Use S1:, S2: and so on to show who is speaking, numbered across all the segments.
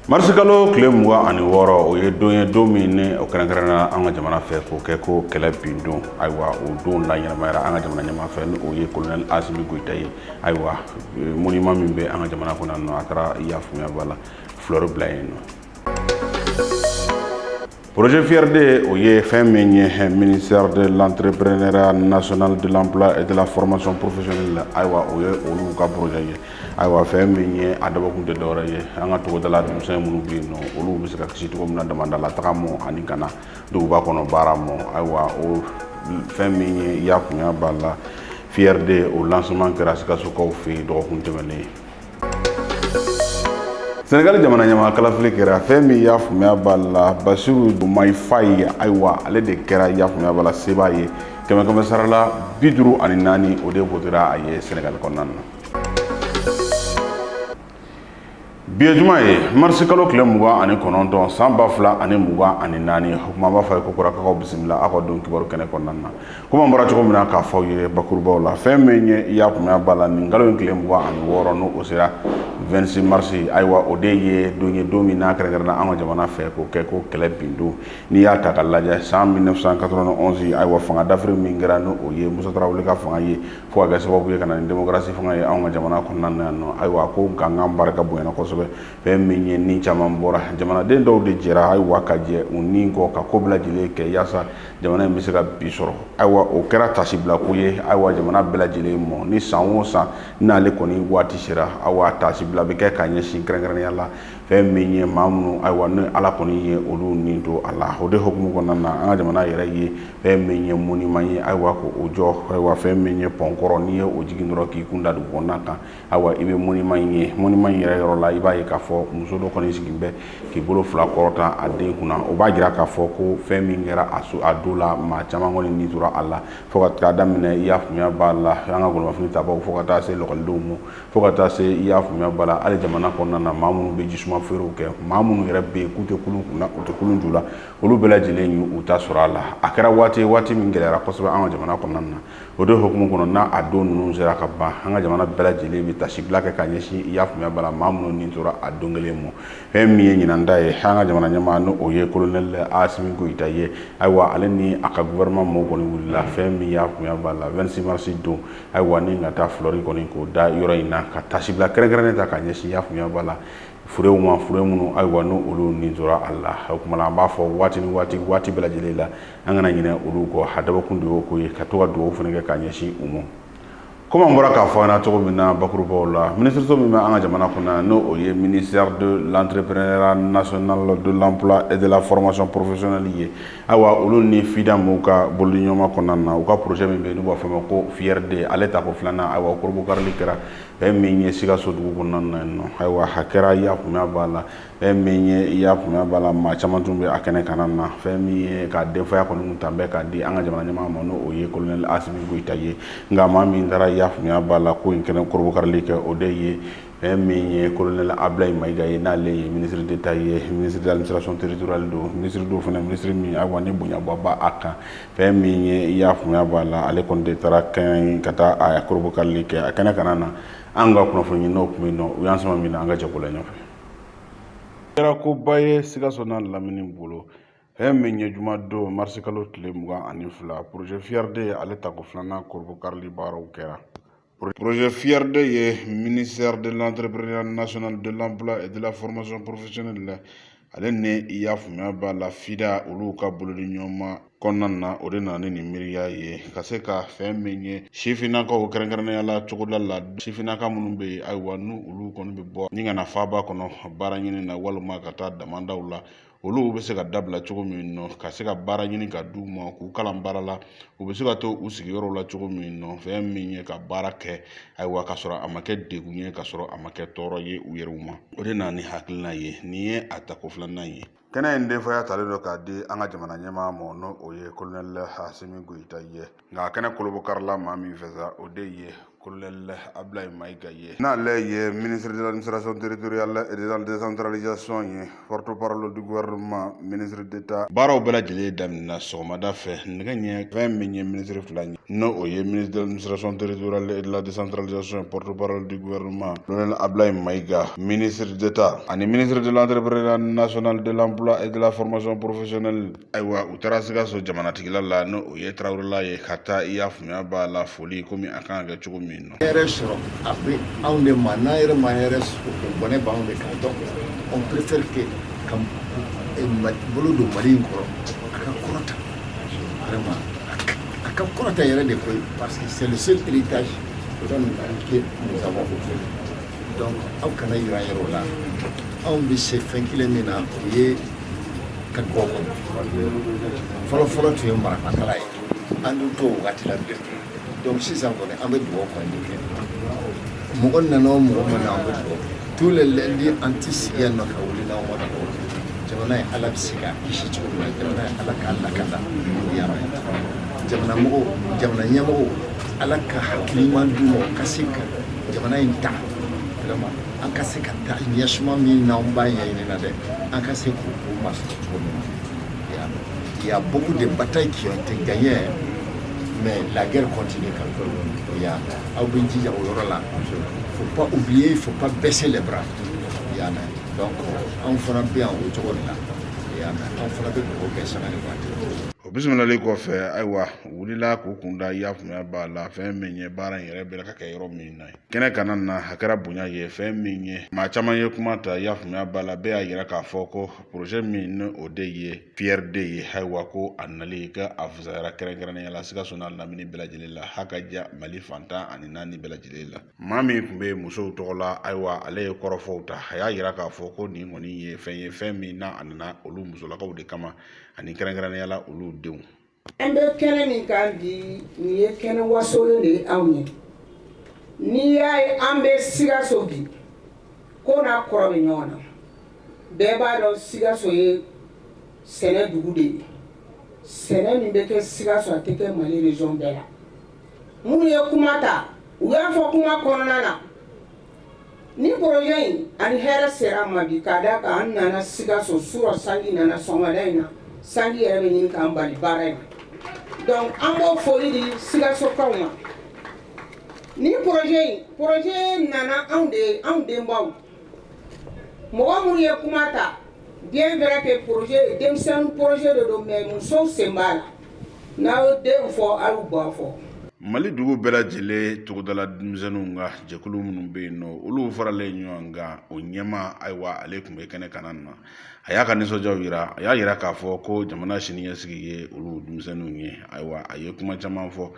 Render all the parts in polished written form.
S1: Marisikalo tile 26, o ye don ye, don min ni o kɛrɛnkɛrɛnna an ka jamana fɛ k'o kɛ ko kɛlɛ bin don. Ayiwa, o don la ɲɛnamayara an ka jamana ɲɛmaa fɛ, ni o ye colonel Asimi Goyita ye. Ayiwa, monument min bɛ an ka jamana kɔnɔ nɔ, a taara, i y'a faamuya b'a la, fleur bila yen nɔ. Projet FIERD, o ye fɛn min ye ministère de l'Entrepreneuriat national, de l'Emploi et de la Formation professionnelle, ayiwa, o ye olu ka projet ye. Ayiwa, fɛn min ye a dabɔkun tɛ dɔwɛrɛ ye, an ka togodala denmisɛn minnu bɛ yen nɔ, olu bɛ se ka kisi cogo min na damandala taga mɔ ani ka na duguba kɔnɔ baara mɔ. Ayiwa, o fɛn min ye, i y'a faamuya b'a la, FIERD, o lancement kɛra Sikasokaw fɛ yen dɔgɔkun tɛmɛnen. Senegali jamana ɲɛmaa kalafili kɛra. Fɛn min, y'a faamuya b'a la, Basiru Diomaye Faye, ayiwa, ale de kɛra, i y'a faamuya b'a la, sebaa ye. Kɛmɛ kɛmɛ sara la 54, o de votera a ye Senegali kɔnɔna na. Bi ye juma ye, marisi kalo tile 29, san 2024. O tuma, an b'a fɔ a ye ko kɔrɔkakaw bisimila aw ka don kibaru kɛnɛ kɔnɔna na. Komi an bɔra cogo min na k'a fɔ aw ye bakurubaw la, fɛn min ye, i y'a faamuya b'a la, nin kalo in tile 26, n'o o sera 26 marisi, ayiwa, o de ye don ye, don min n'a kɛrɛnkɛrɛnna an ka jamana fɛ k'o kɛ ko kɛlɛ bin don. N'i y'a ta ka lajɛ, san 1991, ayiwa, fanga dafiri min kɛra, n'o o ye Musa Tarawele ka fanga ye, fo ka kɛ sababu ye ka na ni démocratie fanga ye anw ka jamana kɔnɔna na yan nɔ. Ayiwa, ko gangan barika bonyana kosɛbɛ. Fɛn min ye, ni caman bɔra, jamanaden dɔw de jɛra, ayiwa, ka jɛ u ni kɔ ka ko bɛɛ lajɛlen kɛ yaasa jamana in bɛ se ka bi sɔrɔ. Ayiwa, o kɛra tasibila ko ye, ayiwa, jamana bɛɛ lajɛlen mɔ. Ni san o san n'ale kɔni waati sera, ayiwa, tasibila bɛ kɛ ka ɲɛsin kɛrɛnkɛrɛnnenya la fɛn min ye maa minnu, ayiwa, ni Ala kɔni ye olu ni to a la. O de hukumu kɔnɔna na, an ka jamana yɛrɛ ye fɛn min ye monument ye, ayiwa, k'o jɔ. Ayiwa, fɛn min ye pɔn kɔrɔ, n'i ye o jigin dɔrɔn k'i kun da dugu kɔnɔna kan, ayiwa, i bɛ monument in ye. Monument in yɛrɛ yɔrɔ la, i b'a ye k'a fɔ muso dɔ kɔni sigilen bɛ k'i bolo fila kɔrɔta a den kunna. O b'a jira k'a fɔ ko fɛn min kɛra a so a don la, maa caman kɔni ni tora a la, fo ka taa daminɛ, i y'a faamuya b'a la, an ka golomafini tabaw, fo ka taa se lɔkɔlidenw ma, fo ka taa se, i y'a faamuya b'a la, hali jamana kɔnɔna na, maa minnu bɛ jisuma feerew kɛ, maa minnu yɛrɛ bɛ yen k'u tɛ kulun kunna, u tɛ kulun ju la, olu bɛɛ lajɛlen y'u ta sɔrɔ a la. A kɛra waati ye, waati min gɛlɛyara kosɛbɛ an ka jamana kɔnɔna na. O de hukumu kɔnɔ, n'a a don ninnu sera ka ban, an ka jamana bɛɛ lajɛlen bɛ tasibila kɛ ka ɲɛsin, i y'a faamuya b'a la, maa minnu ni tora a don kelen ma. Fɛn min ye ɲinan ta ye, an ka jamana ɲɛmaa, n'o o ye colonel Asimi Goyita ye, ayiwa, ale ni a ka gouvernement mɔgɔw kɔni wulila, fɛn min y'a faamuya b'a la, 26 mars don, ayiwa, ni ka taa fleur kɔni k'o da yɔrɔ in na, ka tasibila kɛrɛnkɛrɛnnen ta ka ɲɛsin, i y'a faamuya b'a la, furew ma, fure minnu, ayiwa, n'o olu ni tora a la. O tuma na, an b'a fɔ waati ni waati, waati bɛɛ lajɛlen la, an kana ɲinɛ olu kɔ. A dabɔkun de y'o ko ye, ka to ka dugawu fana kɛ ka ɲɛsin u ma. Komi an bɔra k'a fɔ an ɲɛna cogo min na bakurubaw la, minisiriso min bɛ an ka jamana kɔnɔ, n'o o ye ministère de l'Entrepreneuriat national, de l'Emploi et de la Formation professionnelle ye, ayiwa, olu ni FIDA m'u ka bolodiɲɔgɔnma kɔnɔna na, u ka projet min bɛ yen n'u b'a fɔ a ma ko FIERD, ale tako filanan, ayiwa, korobokarili kɛra fɛn min ye Sikaso dugu kɔnɔna na yen nɔ. Ayiwa, a kɛra, i y'a faamuya b'a la, fɛn min ye, i y'a faamuya b'a la, maa caman tun bɛ a kɛnɛ kan na. Fɛn min ye ka denfaya kɔni kun tan bɛɛ k'a di an ka jamana ɲɛmaa ma, n'o ye colonel Asimi Goyita ye. Nka maa min taara, i y'a faamuya b'a la, ko in kɛnɛ korobokarili kɛ, o de ye fɛn min ye colonel Ablaye Mayiga ye, n'ale ye ministre d'État ye, ministre de l'Administration territoriale don, ministre don fana, ministre min, ayiwa, ni bonyaba b'a kan. Fɛn min ye, i y'a faamuya b'a la, ale kɔni de taara kɛnɛ ka taa a korobokarili kɛ a kɛnɛ kana na. An ka kunnafoni ɲininaw tun bɛ yen nɔ, u y'an sama min na, an ka jɛ k'o la ɲɔgɔn fɛ. Kɛra koba ye Sikaso n'a lamini bolo. Fɛn min ye juma don, marisi kalo tile 22, projet FIERD, ale tako filanan korobokarili baaraw kɛra. Projet FIERD ye ministère de l'Entrepreneuriat national, de l'Emploi et de la Formation professionnelle, ale ni, i y'a faamuya b'a la, FIDA, olu ka bolodiɲɔgɔnma kɔnɔna na, o de nana ni nin miiriya ye ka se ka fɛn min ye sifinnakaw, kɛrɛnkɛrɛnnenya la cogoda la sifinnaka minnu bɛ yen, ayiwa, n'u olu kɔni bɛ bɔ ni ka na faaba kɔnɔ baara ɲini na, walima ka taa damandaw la, olu bɛ se ka dabila cogo min nɔ, ka se ka baara ɲini ka d'u ma, k'u kalan baara la, u bɛ se ka to u sigiyɔrɔw la cogo min nɔ, fɛn min ye ka baara kɛ, ayiwa, ka sɔrɔ a ma kɛ degun ye, ka sɔrɔ a ma kɛ tɔɔrɔ ye u yɛrɛw ma. O de nana ni hakilina ye. Nin ye a tako filanan ye. Kɛnɛ in denfaya talen don k'a di an ka jamana ɲɛmaa ma, n'o o ye colonel Asimi Goyita ye. Nka kɛnɛ kolobokarila maa min fɛ sa, o de ye Colonel Ablaye Maïga ye, n'ale ye ministre de l'Administration territoriale et de la Décentralisation ye, porte-parole du gouvernement, ministre d'État. Baaraw bɛɛ lajɛlen daminɛna sɔgɔmada fɛ nɛgɛ ɲɛ. Fɛn min ye ministre fila ye, n'o o ye ministre de l'Administration territoriale et de la Décentralisation, porte-parole du gouvernement, Colonel Ablaye Maïga, ministre d'État, ani ministre de l'Entrepreneuriat national, de l'Emploi et de la Formation professionnelle. Ayiwa, u taara Sikaso jamanatigila la, n'o o ye Tarawelela ye, ka taa, i y'a faamuya b'a la, foli komi a kan ka kɛ cogo min na.
S2: Hɛrɛ sɔrɔ, a bɛ anw de ma. N'an yɛrɛ ma hɛrɛ sɔrɔ, o bɔnɛ b'anw de kan. Donc on préfère que ka bolo don Mali in kɔrɔ, a ka kɔrɔta vraiment, a ka kɔrɔta yɛrɛ de koyi, parce que c'est le seul héritage que nous avons aujourd'hui. Donc aw kana yira yɛrɛ o la. Anw bɛ se fɛn kelen min na, o ye ka dugawu kɔnɔ. Fɔlɔ fɔlɔ tun ye marifakala ye, an dun t'o wagati la bilen. Donc sisan kɔni, an bɛ dugawu kɔni kɛ. Mɔgɔ nana o, mɔgɔ ma na, an bɛ dugawu kɛ. Tous les lundis, an ti sigi yan nɔ ka wuli n'aw ma dugawu kɛ. Jamana ye, Ala bɛ se k'a kisi cogo min na, jamana ye, Ala k'a lakana. I y'a mɛn, jamana mɔgɔw, jamana ɲɛmɔgɔw, Ala ka hakili ɲuman d'u ma, u ka se ka jamana in ta vraiment, an ka se ka taa ɲɛsuma min n'anw b'a ɲɛɲini na dɛ, an ka se k'o masɔrɔ cogo min na. I y'a mɛn, il y a beaucoup de batailles qui ont été gagnées, mais la guerre continue quand même. I y'a mɛn, aw bɛ jija o yɔrɔ la. Faut pas oublier, il faut pas baisser les bras. I y'a mɛn, donc anw fana bɛ yan o cogo de la. I y'a mɛn, anw fana bɛ dugawu kɛ sanga ni waati.
S1: O bisimilali kɔfɛ, ayiwa, u wulila k'u kunda, i y'a faamuya b'a la, fɛn min ye baara in yɛrɛ bɛ ka kɛ yɔrɔ min na, kɛnɛ kana na, a kɛra bonya ye. Fɛn min ye, maa caman ye kuma ta, i y'a faamuya b'a la, bɛɛ y'a yira k'a fɔ ko projet min ni o de ye FIER 2 ye, ayiwa, ko a nali ka a fisayara kɛrɛnkɛrɛnnenya la Sikaso n'a lamini bɛɛ lajɛlen la, ha ka ja Mali fantan ani naani bɛɛ lajɛlen la. Maa min tun bɛ musow tɔgɔ la, ayiwa, ale ye kɔrɔfɔw ta. A y'a yira k'a fɔ ko nin kɔni ye fɛn ye, fɛn min n'a a nana olu musolakaw de kama, ani kɛrɛnkɛrɛnnenya la olu denw.
S3: An bɛ kɛnɛ min kan bi, nin ye kɛnɛ wasolen de ye anw ye. N'i y'a ye an bɛ Sikaso bi, ko n'a kɔrɔ bɛ ɲɔgɔn na. Bɛɛ b'a dɔn, Sikaso ye sɛnɛ dugu de ye. Sɛnɛ min bɛ kɛ Sikaso, a tɛ kɛ Mali région bɛɛ la. Minnu ye kuma ta, u y'a fɔ kuma kɔnɔna na, ni projet in ani hɛrɛ sera an ma bi, k'a d'a kan an nana Sikaso surɔ, sanji nana sɔgɔmada in na, sanji yɛrɛ bɛ ɲini k'an bali baara in na. Donc an b'o foli di Sikasokaw ma. Ni projet in, projet nana anw de, anw denbaw, mɔgɔ minnu ye kuma ta, bien vrai que projet denmisɛnnin projet de don, mais musow sen b'a la. N'aw ye den fɔ, a y'u ba fɔ.
S1: Mali dugu bɛɛ lajɛlen togodala denmisɛnninw ka jɛkulu minnu bɛ yen nɔ, olu faralen ɲɔgɔn kan, o ɲɛmaa, ayiwa, ale tun bɛ kɛnɛ kana na. A y'a ka nisɔndiyaw yira. A y'a yira k'a fɔ ko jamana siniɲɛsigi ye olu denmisɛnninw ye. Ayiwa, a ye kuma caman fɔ.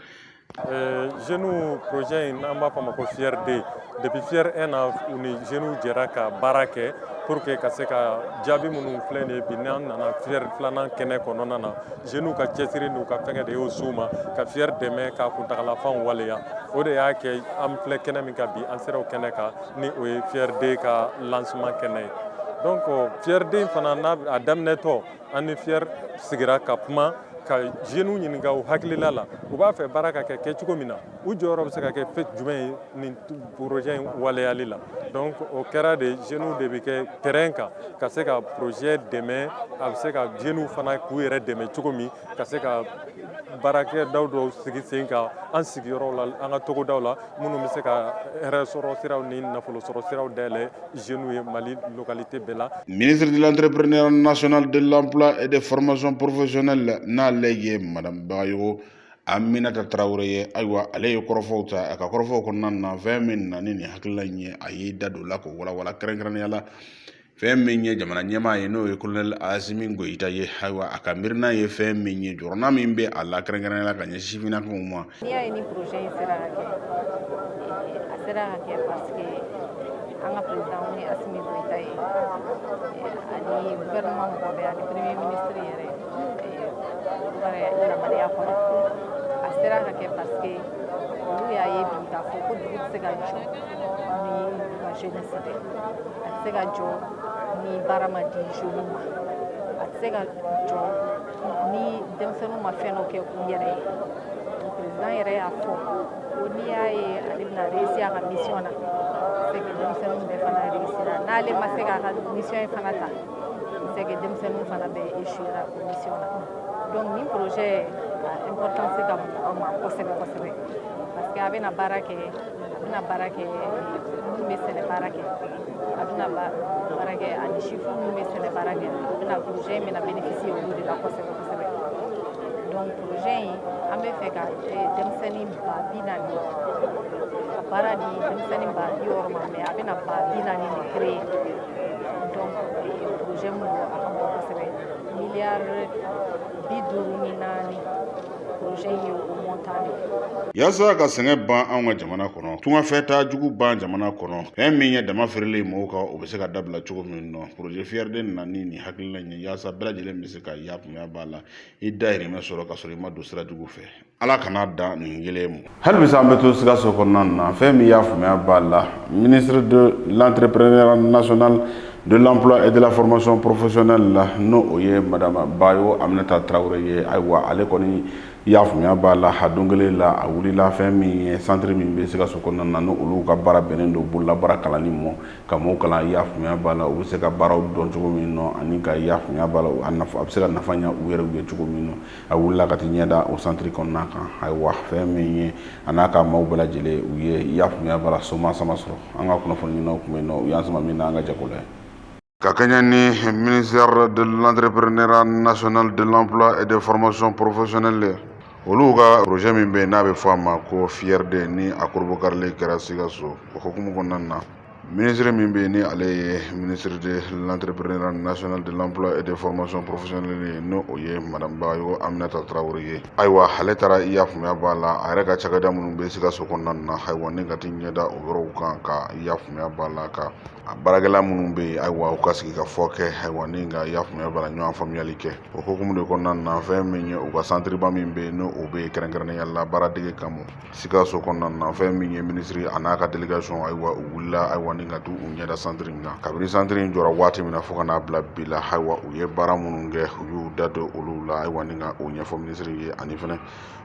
S4: Jeunes projet in, n'an b'a fɔ a ma ko FIER 2, depuis FIER 1 na, u ni jeunes jɛra ka baara kɛ pour que ka se ka jaabi minnu filɛ nin ye bi. N'an nana FIER filanan kɛnɛ kɔnɔna na, jeunes ka cɛsiri n'u ka fɛngɛ de y'o s'u ma ka FIER dɛmɛ k'a kuntagalafan waleya. O de y'a kɛ an filɛ kɛnɛ min kan bi, an sera o kɛnɛ kan, ni o ye FIER 2 ka lancement kɛnɛ ye. Donc FIER 2 fana n'a a daminɛtɔ, an ni FIER sigira ka kuma, ka jeunes ɲininka u hakilila la, u b'a fɛ baara ka kɛ kɛcogo min na, u jɔyɔrɔ bɛ se ka kɛ fɛn jumɛn ye nin projet in waleyali la. Donc o kɛra de, jeunes de bɛ kɛ terrain kan ka se ka projet dɛmɛ, a bɛ se ka jeunes fana k'u yɛrɛ dɛmɛ cogo min, ka se ka baarakɛdaw dɔw sigi sen kan an sigiyɔrɔw la, an ka togodaw la, minnu bɛ se ka hɛrɛ sɔrɔ siraw ni nafolo sɔrɔ siraw dayɛlɛ jeunes ye Mali localité bɛɛ la.
S1: Ministre de l'Entrepreneuriat national, de l'Emploi et de Formation professionnelle, n'ale ye Madame Bagayogo Aminata Tarawele ye, ayiwa, ale ye kɔrɔfɔw ta. A ka kɔrɔfɔw kɔnɔna na, fɛn min na ni nin hakilina in ye, a y'i da don o la k'o walawala. Kɛrɛnkɛrɛnnenya la, fɛn min ye jamana ɲɛmaa ye, n'o ye Colonel Asimi Goyita ye, ayiwa, a ka miirina ye fɛn min ye, jɔrɔna min bɛ a la, kɛrɛnkɛrɛnnenya la ka ɲɛsin sifinnakaw ma.
S5: N'i y'a ye ni projet in sera ka kɛ, a sera ka kɛ parce que an ka président ni Asimi Goyita ye, ani gouvernement mɔgɔ bɛɛ, ani premier ministre yɛrɛ, olu ka yamaruya kɔnɔ, a sera ka kɛ parce que olu y'a ye bi k'a fɔ ko dugu tɛ se ka jɔ ni u ka jeunesse tɛ, a tɛ se ka jɔ ni baara ma di jeunes ma, a tɛ se ka jɔ ni denmisɛnninw ma fɛn dɔ kɛ u yɛrɛ ye. Donc Président yɛrɛ y'a fɔ ko n'i y'a ye ale bɛna réussir a ka mission na, c'est que denmisɛnninw bɛɛ fana réussira. N'ale ma se k'a ka mission in fana ta, c'est que denmisɛnninw fana bɛɛ échouera o mission na. Donc nin projet a importance ka bon an ma kosɛbɛ kosɛbɛ, parce que a bɛna baara kɛ, a bɛna baara kɛ minnu bɛ sɛnɛ baara kɛ, a bɛna baara kɛ ani sifin minnu bɛ sɛnɛ baara kɛ. A bɛna, projet in bɛna bénéficier olu de la kosɛbɛ kosɛbɛ. Donc projet in, an bɛ fɛ ka denmisɛnnin 40 000 ka baara di denmisɛnnin 60 000 ma, mais a bɛna 40 000 de créer. Donc projet min don, a ka bon kosɛbɛ, miliyari 54 projet in ye, o montant de ye.
S1: Yaasa ka sɛgɛn ban anw ka jamana kɔnɔ, tungafɛ jugu ban jamana kɔnɔ, fɛn min ye dama feerelen mɔgɔw kan, o bɛ se ka dabila cogo min nɔ, projet FIER 2 nana ni nin hakilina in ye, yaasa bɛɛ lajɛlen bɛ se ka yafaamuya b'a la, i dahirimɛ sɔrɔ ka sɔrɔ i ma don sira jugu fɛ. Ala kana dan nin kelen ma. Hali bisa an bɛ to Sikaso kɔnɔna na. Fɛn min y'a faamuya b'a la, ministre de l'Entrepreneuriat national, de l'Emploi et de la Formation professionnelle la, n'o o ye madame Bayo Aminata Tarawele ye, ayiwa, ale kɔni y'a faamuya b'a la, a don kelen la, a wulila fɛn min ye centre min bɛ Sikaso kɔnɔna na, n'o olu ka baara bɛnnen don bololabaara kalanni ma, ka mɔgɔw kalan, i y'a faamuya b'a la, u bɛ se ka baaraw dɔn cogo min nɔ, ani ka i y'a faamuya b'a la, a nafa, a bɛ se ka nafa ɲɛ u yɛrɛw ye cogo min nɔ. A wulila ka t'i ɲɛda o centre kɔnɔna kan. Ayiwa, fɛn min ye a n'a ka maaw bɛɛ lajɛlen, u ye i y'a faamuya b'a la, soma sama sɔrɔ. An ka kunnafoni ɲininaw tun bɛ yen nɔ, u y'an sama min na, an ka jago la ye. Ka kɛɲɛ ni ministère de l'Entrepreneuriat national, de l'Emploi et de Formation professionnelle, olu ka projet min bɛ yen n'a bɛ fɔ a ma ko FIER 2, ni a korobokarilen kɛra Sikaso, o hukumu kɔnɔna na, ministre min bɛ yen ni ale ye ministre de l'Entrepreneuriat national, de l'Emploi et de Formation professionnelle ye, n'o o ye madame Bagayogo Aminata Tarawele ye, ayiwa, ale taara, i y'a faamuya b'a la, a yɛrɛ ka cakɛda minnu bɛ Sikaso kɔnɔna na, ayiwa, ni ka t'i ɲɛda o yɔrɔw kan, ka i y'a faamuya b'a la, ka a baarakɛla minnu bɛ yen, ayiwa, u ka sigi ka fɔ kɛ, ayiwa, ni ka i y'a faamuya b'a la, ɲɔgɔn faamuyali kɛ. O hukumu de kɔnɔna na, fɛn min ye u ka centre ba min bɛ yen, n'o o bɛ yen kɛrɛnkɛrɛnnenya la baaradege kama Sikaso kɔnɔna na, fɛn min ye minisiri a n'a ka délégation, ayiwa, u wulila, ayiwa, ni ka t'u ɲɛda centre in kan. Kabini centre in jɔra waati min na fo ka n'a bila bi la, ayiwa, u ye baara minnu kɛ, u y'u da don olu la, ayiwa, ni ka o ɲɛfɔ minisiri ye, ani fɛnɛ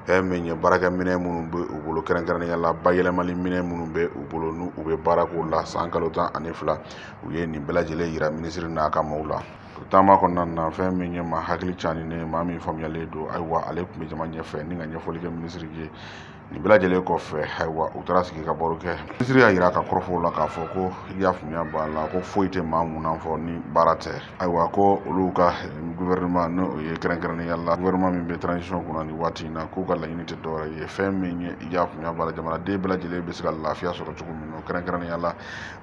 S1: fɛn min ye baarakɛminɛn minnu bɛ u bolo, kɛrɛnkɛrɛnnenya la bayɛlɛmali minɛn minnu bɛ u bolo, n'u u bɛ baara k'o la san kalo 12, u ye nin bɛɛ lajɛlen yira minisiri n'a ka maaw la. Taama kɔnɔna na, fɛn min ye maa hakili caaninen, maa min faamuyalen don, ayiwa, ale tun bɛ jama ɲɛfɛ ni ka ɲɛfɔli kɛ minisiri ye. Nin bɛɛ lajɛlen kɔfɛ, ayiwa, u taara sigi ka baro kɛ. Minisiri y'a yira a ka kɔrɔfɔw la k'a fɔ ko i y'a faamuya b'a la, ko foyi tɛ maa mun fɔ ni baara tɛ. Ayiwa, ko olu ka gouvernement, n'o ye kɛrɛnkɛrɛnnenya la gouvernement min bɛ transition kunna nin waati in na, k'u ka laɲini tɛ dɔwɛrɛ ye, fɛn min ye i y'a faamuya b'a la, jamanaden bɛɛ lajɛlen bɛ se ka lafiya sɔrɔ cogo min na, kɛrɛnkɛrɛnnenya la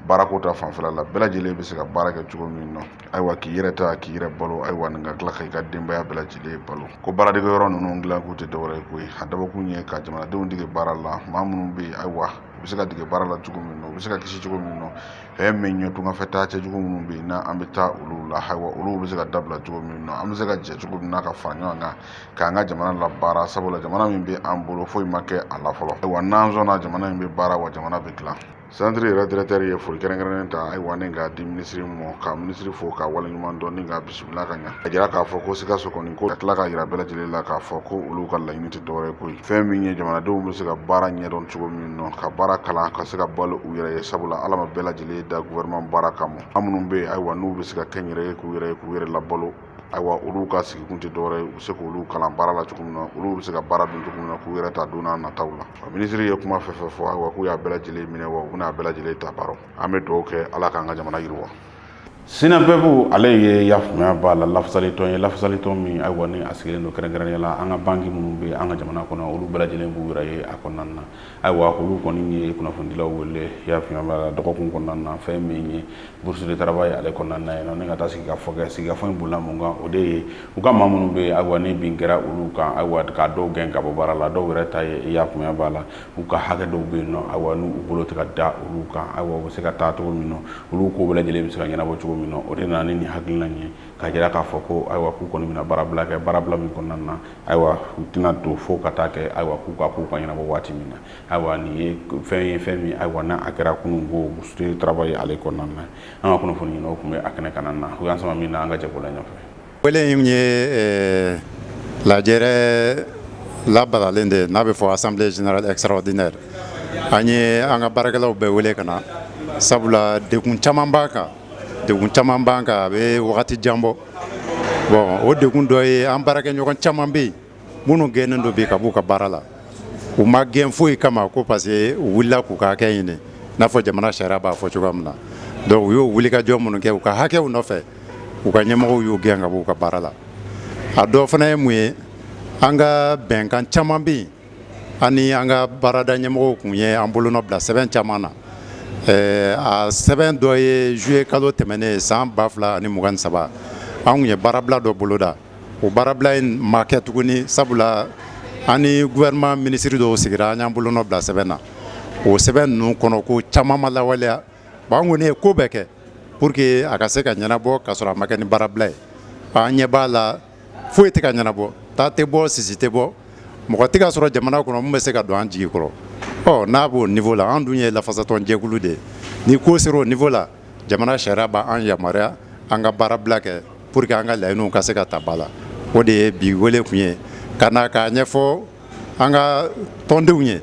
S1: baarako ta fanfɛla la, bɛɛ lajɛlen bɛ se ka baara kɛ cogo min na, ayiwa, k'i yɛrɛ ta, k'i yɛrɛ balo, ayiwa, nin ka tila k'i ka denbaya bɛɛ lajɛlen balo. Ko baaradege yɔrɔ ninnu dilan k'u tɛ dɔwɛrɛ ye koyi, a dabɔkun ye ka jamanadenw dege baara la, maa minnu bɛ yen, ayiwa, u bɛ se ka dege baara la cogo min na, u bɛ se ka kisi cogo min na, fɛn min ye tungafɛ taa cɛjugu minnu bɛ yen n'an bɛ taa olu la, ayiwa, olu bɛ se ka dabila cogo min na, an bɛ se ka jɛ cogo min na ka fara ɲɔgɔn kan k'an ka jamana labaara, sabula jamana min bɛ an bolo, foyi ma kɛ a la fɔlɔ. Ayiwa, n'an sɔnna, jamana in bɛ baara wa jamana bɛ dilan. Centre yɛrɛ directeur ye foli kɛrɛnkɛrɛnnen ta, ayiwa, ni k'a di minisiri ma, ka minisiri fo ka waleɲuman dɔn ni ka bisimila ka ɲɛ. A jira k'a fɔ ko Sikaso kɔni, ko ka tila k'a yira bɛɛ lajɛlen la k'a fɔ ko olu ka laɲini tɛ dɔwɛrɛ ye koyi, fɛn min ye jamanadenw bɛ se ka baara ɲɛdɔn cogo min na, ka baara kalan, ka se ka balo u yɛrɛ ye, sabula Ala ma bɛɛ lajɛlen da gouvernement baara kama. An minnu bɛ yen, ayiwa, n'u bɛ se ka kɛ n yɛrɛ ye, k'u yɛrɛ ye, k'u yɛrɛ labalo, ayiwa, olu ka sigikun tɛ dɔwɛrɛ ye, u bɛ se k'olu kalan baara la cogo min na, olu bɛ se ka baara dɔn cogo min na, k'u yɛrɛ ta don n'a nataw la. Minisiri ye kuma fɛn fɛn fɔ, ayiwa, k'u y'a bɛɛ lajɛlen minɛ, wa u bɛna a bɛɛ lajɛlen ta baara. An bɛ dugawu kɛ, Ala k'an ka jamana yiriwa. SYNABEF, ale ye y'a faamuya b'a la, lafasali tɔn ye, lafasali tɔn min, ayiwa, ni a sigilen don kɛrɛnkɛrɛnnenya la an ka banki minnu bɛ an ka jamana kɔnɔ, olu bɛɛ lajɛlen b'u yɛrɛ ye a kɔnɔna na. Ayiwa, olu kɔni ye kunnafonidilaw wele, y'a faamuya b'a la, dɔgɔkun kɔnɔna na, fɛn min ye Bourse de travail ale kɔnɔna na yen nɔ, ni ka taa sigi ka fɔ kɛ. Sigikafɔ in bolila mun kan? O de ye u ka maa minnu bɛ yen, ayiwa, ni bin kɛra olu kan, ayiwa, ka dɔw gɛn ka bɔ baara la, dɔw yɛrɛ ta ye i y'a faamuya b'a la, u ka hakɛ dɔw bɛ yen nɔ, ayiwa, n'u bolo tɛ ka da olu kan, ayiwa, u bɛ se ka taa cogo min na, olu ko bɛɛ lajɛlen bɛ se ka ɲɛnabɔ cogo min na. O de nana ni nin hakilina in ye, k'a jira k'a fɔ ko, ayiwa, k'u kɔni bɛna baarabila kɛ, baarabila min kɔnɔna na, ayiwa, u tɛna don fo ka taa kɛ, ayiwa, k'u ka kow ka ɲɛnabɔ waati min na. Ayiwa, nin ye fɛn ye, fɛn min, ayiwa, n'a a kɛra kunun ko Bourse de travail ale kɔnɔna na. An ka kunnafoni ɲininaw tun bɛ a kɛnɛ kan na, u y'an sama min na, an ka jɛ k'o la ɲɔgɔn fɛ.
S6: Wele in ye lajɛrɛ labalalen de, n'a bɛ fɔ assemblée générale extraordinaire. An ye an ka baarakɛlaw bɛɛ wele ka na, sabula degun caman b'an kan, degun caman b'an kan, a bɛ wagati jan bɔ. Bon, o degun dɔ ye, an baarakɛɲɔgɔn caman bɛ yen minnu gɛnnen don bi ka b'u ka baara la. U ma gɛn foyi kama ko parce que u wulila k'u ka hakɛ ɲini, n'a fɔ jamana sariya b'a fɔ cogoya min na. Donc u y'o wulikajɔ minnu kɛ u ka hakɛw nɔfɛ, u ka ɲɛmɔgɔw y'u gɛn ka b'u ka baara la. A dɔ fana ye mun ye? An ka bɛnkan caman bɛ yen, an ni an ka baarada ɲɛmɔgɔw tun ye an bolonɔ bila sɛbɛn caman na. A sɛbɛn dɔ ye juillet kalo tɛmɛnen san 2023, an tun ye baarabila dɔ boloda. O baarabila in ma kɛ tuguni, sabula an ni gouvernement ministre dɔw sigira, an y'an bolonɔ bila sɛbɛn na. O sɛbɛn ninnu kɔnɔ, ko caman ma lawaleya. Bon, an kɔni ye ko bɛɛ kɛ pour que a ka se ka ɲɛnabɔ, ka sɔrɔ a ma kɛ ni baarabila ye. An ɲɛ b'a la, foyi tɛ ka ɲɛnabɔ, taa tɛ bɔ, sisi tɛ bɔ, mɔgɔ tɛ ka sɔrɔ jamana kɔnɔ mun bɛ se ka don an jigi kɔrɔ. Ɔ, n'a b'o niveau la, an dun ye lafasatɔn jɛkulu de ye. Ni ko sera o niveau la, jamana sariya b'an yamaruya an ka baarabila kɛ pour que an ka laɲiniw ka se ka ta ba la. O de ye bi wele kun ye, ka na k'a ɲɛfɔ an ka tɔndenw ye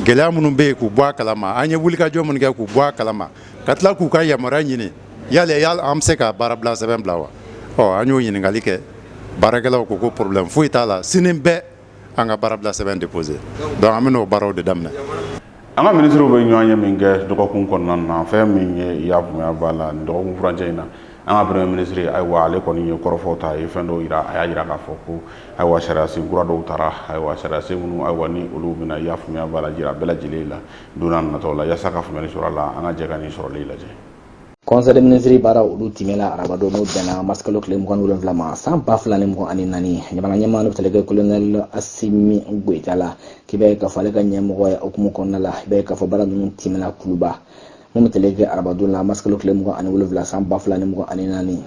S6: gɛlɛya minnu bɛ yen, k'u bɔ a kalama, an ye wulikajɔ minnu kɛ k'u bɔ a kalama, ka tila k'u ka yamaruya ɲini yala yala an bɛ se ka baarabila sɛbɛn bila wa. Ɔ, an y'o ɲininkali kɛ, baarakɛlaw ko ko problème foyi t'a la, sini bɛɛ an ka baarabila sɛbɛn déposer. Donc an bɛn'o baaraw de daminɛ.
S1: An ka minisiriw bɛ ɲɔgɔn ye min kɛ dɔgɔkun kɔnɔna na, fɛn min ye, i y'a faamuya b'a la, nin dɔgɔkun furancɛ in na, an ka premier ministre, ayiwa, ale kɔni ye kɔrɔfɔw ta, a ye fɛn dɔw yira. A y'a yira k'a fɔ ko, ayiwa, sariyasen kura dɔw tara, ayiwa, sariyasen minnu, ayiwa, ni olu bɛna, i y'a faamuya b'a la, jira bɛɛ lajɛlen la don n'a nataw la. Yaasa ka faamuyali sɔrɔ a la, an ka jɛ ka nin sɔrɔli lajɛ.
S7: Conseil des ministres baara olu timɛla arabadon, n'o bɛnna marisikalo tile 27 ma san 2024. Jamana ɲɛmaa, n'o bɛ tali kɛ colonel Assimi Goïta la, k'i bɛ k'a fɔ ale ka ɲɛmɔgɔ ye hukumu kɔnɔna la, i bɛ k'a fɔ baara ninnu timɛna Kuluba, mun bɛ tali kɛ arabadon la, marisikalo tile 27 san 2024.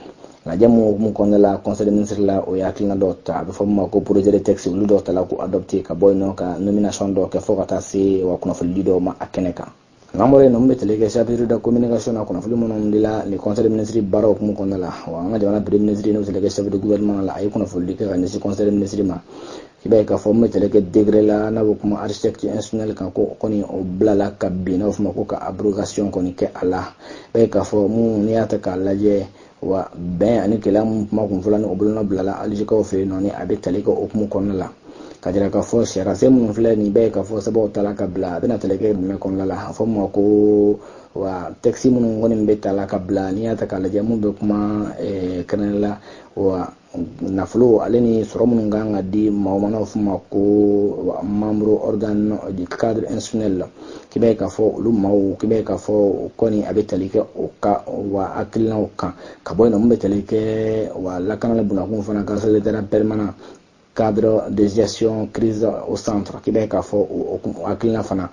S7: Lajɛ mun hukumu kɔnɔna la, conseil des ministres la, o ye hakilina dɔw ta, a bɛ fɔ min ma ko projet de texte, olu dɔw tala k'u adopté, ka bɔ yen nɔ ka nomination dɔw kɛ, fo ka taa se wa kunnafonidi dɔw ma a kɛnɛ kan. N'an bɔra yen nɔ, mun bɛ tali kɛ chapitre de communication na, kunnafoni minnu dila ni conseil des ministres baara hukumu kɔnɔna la, wa an ka jamana premier ministre, n'o bɛ tali kɛ chef de gouvernement la, a ye kunnafoni kɛ ka ɲɛsin conseil des ministres ma. I b'a ye k'a fɔ mun bɛ tali kɛ décret la, n'a bɛ kuma architecture institutionnelle kan, ko kɔni o bilala ka bin, n'a bɛ fɔ o ma ko ka abrogation kɔni kɛ a la. I b'a ye k'a fɔ mun n'i y'a ta k'a lajɛ, wa bɛn ani gɛlɛya mun kuma kun fɔlɔ, ni o bolonɔ bilala Alizekaw fɛ yen nɔ, ni a bɛ tali kɛ o hukumu kɔnɔna la, ka jira k'a fɔ sariyasen minnu filɛ nin bɛɛ ye, k'a fɔ sababu tala ka bila, a bɛna tali kɛ jumɛn kɔnɔna la, a fɔ min ma ko wa texte minnu kɔni bɛ tala ka bila. N'i y'a ta k'a lajɛ, mun bɛ kuma kɛnɛ la, wa nafolo ale ni sɔrɔ minnu kan ka di maaw ma, n'a bɛ f'o ma ko membre organe du cadre institutionnel la, k'i b'a ye k'a fɔ olu maaw, k'i b'a ye k'a fɔ o kɔni a bɛ tali kɛ o ka wa hakilinaw kan. Ka bɔ yen nɔ, mun bɛ tali kɛ wa lakana ni bunakun fana ka secrétaire permanent, cadre de gestion crise au centre, k'i b'a ye k'a fɔ o hakilina fana.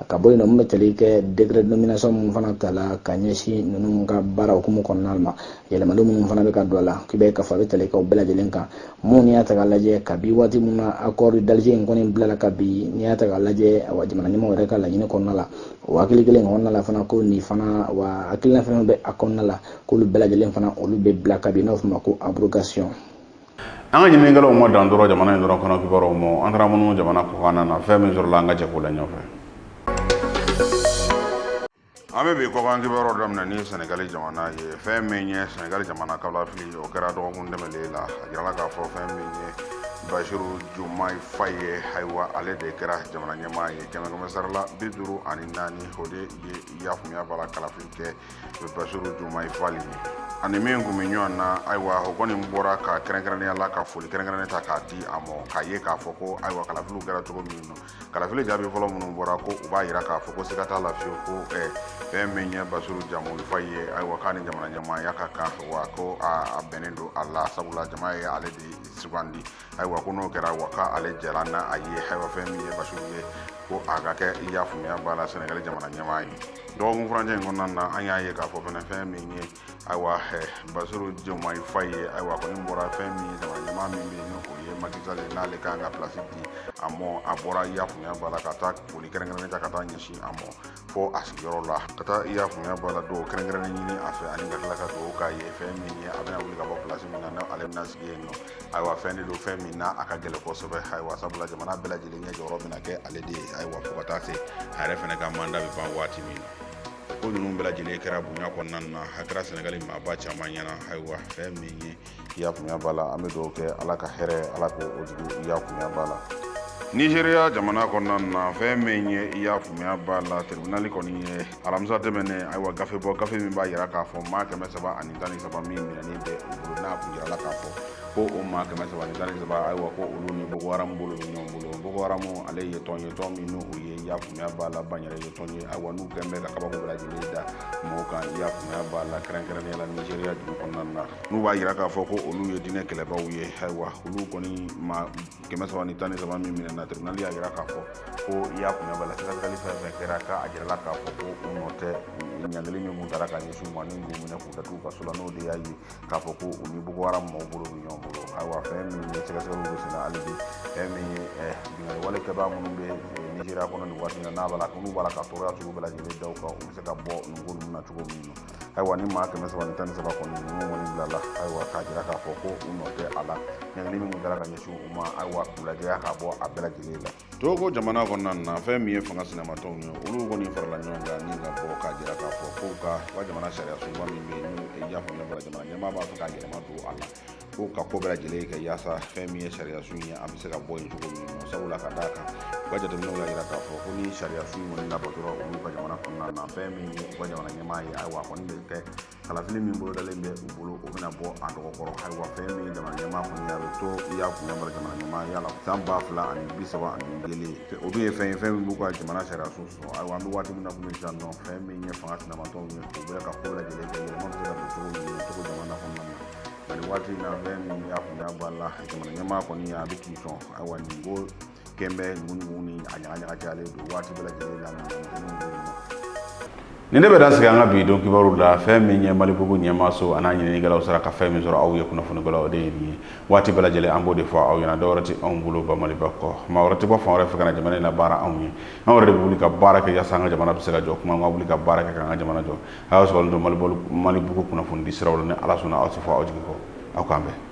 S7: Ka bɔ yen nɔ, mun bɛ tali kɛ décret de nomination mun fana tala ka ɲɛsin ninnu ka baara hukumu kɔnɔna ma, yɛlɛmali minnu fana bɛ ka don a la, k'i b'a ye k'a fɔ a bɛ tali kɛ o bɛɛ lajɛlen kan. Mun n'i y'a ta k'a lajɛ, kabi waati mun na accord d'Alger in kɔni bilala ka bi, n'i y'a ta k'a lajɛ, wa jamana ɲɛmɔgɔ yɛrɛ ka laɲini kɔnɔna la, o hakili kelen kɔnɔna la fana, ko nin fana wa hakilina fɛn bɛ a kɔnɔna la, k'olu bɛɛ lajɛlen fana olu bɛ bila kabi, n'a bɛ f'o ma ko abrogation.
S1: An ka ɲininikɛlaw ma dan dɔrɔn jamana in dɔrɔn kɔnɔ kibaruyaw ma, an taara minnu jamana kɔkan na, fɛn min sɔrɔla, an ka jɛ k'o la ɲɔgɔn fɛ. An bɛ bi kɔkan kibaruyaw daminɛ ni Senegali jamana ye. Fɛn min ye Senegali jamana kalafili, o kɛra dɔgɔkun tɛmɛnen la. A jirala k'a fɔ fɛn min ye Bassirou Diomaye Faye ye, ayiwa, ale de kɛra jamana ɲɛmaa ye. Kɛmɛ kɛmɛ sara la 54, o de ye, i y'a faamuya b'a la, kalafili kɛ Bassirou Diomaye Faye ye. Ani min kun bɛ ɲɔgɔn na, ayiwa, o kɔni bɔra ka kɛrɛnkɛrɛnnenya la ka foli kɛrɛnkɛrɛnnen ta k'a di a ma, k'a ye k'a fɔ ko, ayiwa, kalafiliw kɛra cogo min na, kalafili jaabi fɔlɔ minnu bɔra, ko u b'a yira k'a fɔ ko siga t'a la fiyewu ko fɛn min ye Bassirou Diomaye Faye ye, ayiwa, k'a ni jamana ɲɛmaaya ka kan, wa ko a bɛnnen don a la, sabula jama ye ale de sugandi. Ayiwa, ko n'o kɛra, wa k'ale jɛra n'a a ye. Ayiwa, fɛn min ye Bassirou ye, ko a ka kɛ, i y'a faamuya b'a la, Sɛnɛgali jamana ɲɛmaa ye. Dɔgɔkun furancɛ in kɔnɔna na, an y'a ye k'a fɔ fɛnɛ fɛn min ye, ayiwa, Bassirou Diomaye Faye ye, ayiwa, kɔni bɔra fɛn min ye jamana ɲɛmaa min bɛ yen, n'o ye ye Macky Sall ye, n'ale kan ka place di a ma, a bɔra, i y'a faamuya b'a la, ka taa foli kɛrɛnkɛrɛnnen ta ka taa ɲɛsin a ma fo a sigiyɔrɔ la, ka taa, i y'a faamuya b'a la, dugawu kɛrɛnkɛrɛnnen ɲini a fɛ ani ka tila ka dugawu k'a ye. Fɛn min ye a bɛna wuli ka bɔ place min na, n'ale bɛna sigi yen nɔ, ayiwa, fɛn de don, fɛn min na a ka gɛlɛn kosɛbɛ. Ayiwa, sabula jamana bɛɛ lajɛlen ɲɛ jɔyɔrɔ bɛna kɛ ale de ye. Ayiwa, fo ka taa se a yɛrɛ fana ka mandat bɛ ban waati min na. Ko ninnu bɛɛ lajɛlen kɛra bonya kɔnɔna na, a kɛra Sɛnɛgali maaba caman ɲɛna. Ayiwa, fɛn min ye, i y'a faamuya b'a la, an bɛ dugawu kɛ, Ala ka hɛrɛ, Ala k'o jigin, i y'a faamuya b'a la. Nizeriya jamana kɔnɔna na, fɛn min ye, i y'a faamuya b'a la, tribunal kɔni ye alamisa tɛmɛnen, ayiwa, gafe bɔ, gafe min b'a yira k'a fɔ maa 313 min minɛnen bɛ u bolo, n'a kun jirala k'a fɔ ko o maa 313, ayiwa, ko olu ni Boko Haram bolo bɛ ɲɔgɔn bolo. Boko Haram, ale ye tɔn ye, tɔn min n'o ye, i y'a faamuya b'a la, banyɛrɛ ye tɔn ye. Ayiwa, n'u kɛn bɛ ka kabako bɛɛ lajɛlen da mɔgɔw kan, i y'a faamuya b'a la, kɛrɛnkɛrɛnnenya la Nizeriya dugu kɔnɔna na, n'u b'a yira k'a fɔ ko olu ye diinɛ kɛlɛbaw ye. Ayiwa, olu kɔni maa 313 min minɛna, tribunal y'a yira k'a fɔ ko, i y'a faamuya b'a la, sɛgɛsɛgɛli fɛn fɛn kɛra, k'a jirala k'a fɔ ko u nɔ tɛ ɲangili min kun taara ka ɲɛsin u ma ni k'u minɛ k'u datugu kaso la, n'o de y'a ye k'a fɔ ko u ni Boko Haram mɔgɔw bolo bɛ ɲɔgɔn bolo. Ayiwa, fɛn min ye sɛgɛsɛgɛliw bɛ senna hali bi, fɛn min ye binkanni wale kɛbaa minnu bɛ Nizeriya kɔnɔ nin waati in na, n'a b'a la n'u b'a la ka tɔɔrɔya sugu bɛɛ lajɛlen da u kan, u bɛ se ka bɔ nin ko ninnu na cogo min na. Ayiwa, ni maa 313 kɔni ninnu kɔni bilala, ayiwa, k'a jira k'a fɔ ko u nɔ tɛ a la, ɲangili min kun taara ka ɲɛsin u ma, ayiwa, k'u lajɛya k'a bɔ a bɛɛ lajɛlen la. Togo jamana kɔnɔna na, fɛn min ye fanga sinamatɔnw ye, olu kɔni farala ɲɔgɔn kan ni ka bɔ k'a jira k'a fɔ ko ka jamana sariya sunba min bɛ yen, n'u y'a faamuya bɔra jamana ɲɛmaa b'a fɛ k'a yɛlɛma don a la, ko ka ko bɛɛ lajɛlen kɛ yaasa fɛn min ye sariya sun ye, a bɛ se ka bɔ yen cogo min na. Sabula ka d'a kan, u ka jateminɛw y'a jira k'a fɔ ko ni sariya sun kɔni labatora olu ka jamana kɔnɔna na, fɛn min ye u ka jamana ɲɛmaa ye, ayiwa, a kɔni bɛ kɛ kalafili min bolodalen bɛ u bolo, o bɛna bɔ a dɔgɔkɔrɔ. Ayiwa, fɛn min ye jamana ɲɛmaa kɔni ye, a bɛ to, i y'a faamuya bɔra jamana ɲɛmaa ya la san 2031. O dun ye fɛn ye, fɛn min b'u ka jamana sariya sun sɔsɔ. Ayiwa, an bɛ waati min na komi sisan nɔ, fɛn min ye fanga sinamatɔnw ye, u bɛ ka ko bɛɛ lajɛlen kɛ yɛlɛma bɛ se ka don cogo min na cogo jamana kɔnɔna na. Nka nin waati in na, fɛn min y'a faamuya b'a la, jamana ɲɛmaa kɔni a bɛ k'i sɔn. Ayiwa, nin ko kɛn bɛ ŋunuŋunu ni a ɲaga ɲaga cayalen don waati bɛɛ lajɛlen la, mankan bɛ yen nɔ. Nin de bɛ dan sigi an ka bi don kibaru la. Fɛn min ye Malibugu ɲɛmaaso a n'a ɲininikɛlaw sera ka fɛn min sɔrɔ aw ye kunnafonikɛlaw, o de ye nin ye. Waati bɛɛ lajɛlen an b'o de fɔ aw ɲɛna, dɔwɛrɛ tɛ anw bolo ba Maliba kɔ. Maa wɛrɛ tɛ bɔ fan wɛrɛ fɛ ka na jamana in na baara anw ye. Anw yɛrɛ de bɛ wuli ka baara kɛ yaasa an ka jamana bɛ se ka jɔ. Kuma an ka wuli ka baara kɛ k'an ka jamana jɔ. A y'aw sɔgɔlen to Malibugu kunnafoni di siraw la. Ni Ala sɔnna, aw tɛ fɔ aw jigi kɔ. Aw k'an bɛn.